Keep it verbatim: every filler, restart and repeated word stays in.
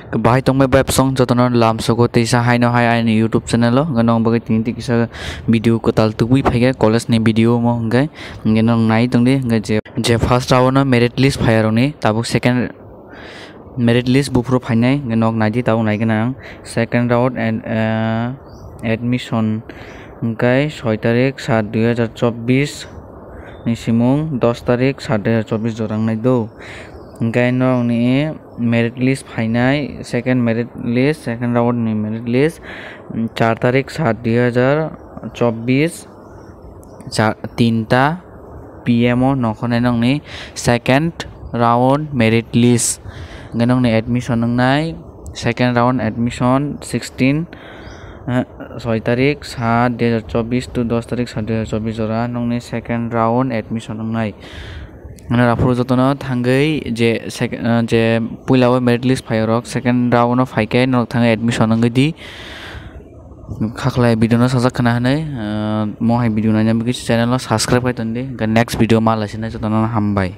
Bahai tongbai bai bwsong jotono lam sogo teisa haino hai aini YouTube channel o, hwnkhe nong bagwi tini tei kisa video kwtal tubui phaikha college ni video omo hwnkhe, hwnkhe nong nai tongdi, hwnkhe je, je first round o merit list phaiyarokni tabuk second merit list buphuru phainai, hwnkhe nong naidi tabuk naigwna ang second round and, ah, admission hwnkhe soi tarik sat dui hajar chobbish ni simung dos tarik sat dui hajar chobbish jora wngnai do, hwnkhe nokni merit list phainai, second merit list, second round ni merit list, mm, char tarik sat dui hajar chobbish, cha-, tinta P M o nongkhornai nokni second round merit list. Hwnkhe nokni admission wngnai, second round admission sixteen, eh, soi tarik sat dui hajar chobbish to dos tarik sat dui hajar chobbish jora nokni second round admission wngnai. Ano aphuru jotono thangwi je sec-, eh, je puila o merit list phaiyarok second round o phaikhe norok thangwi admission wngwi di. Khaklai video no sajak khna hwnwi, eh, mohai video naina bagwi channel no subscribe khai tondi. Hwnkhe next video ma lai sinai jotono hambai.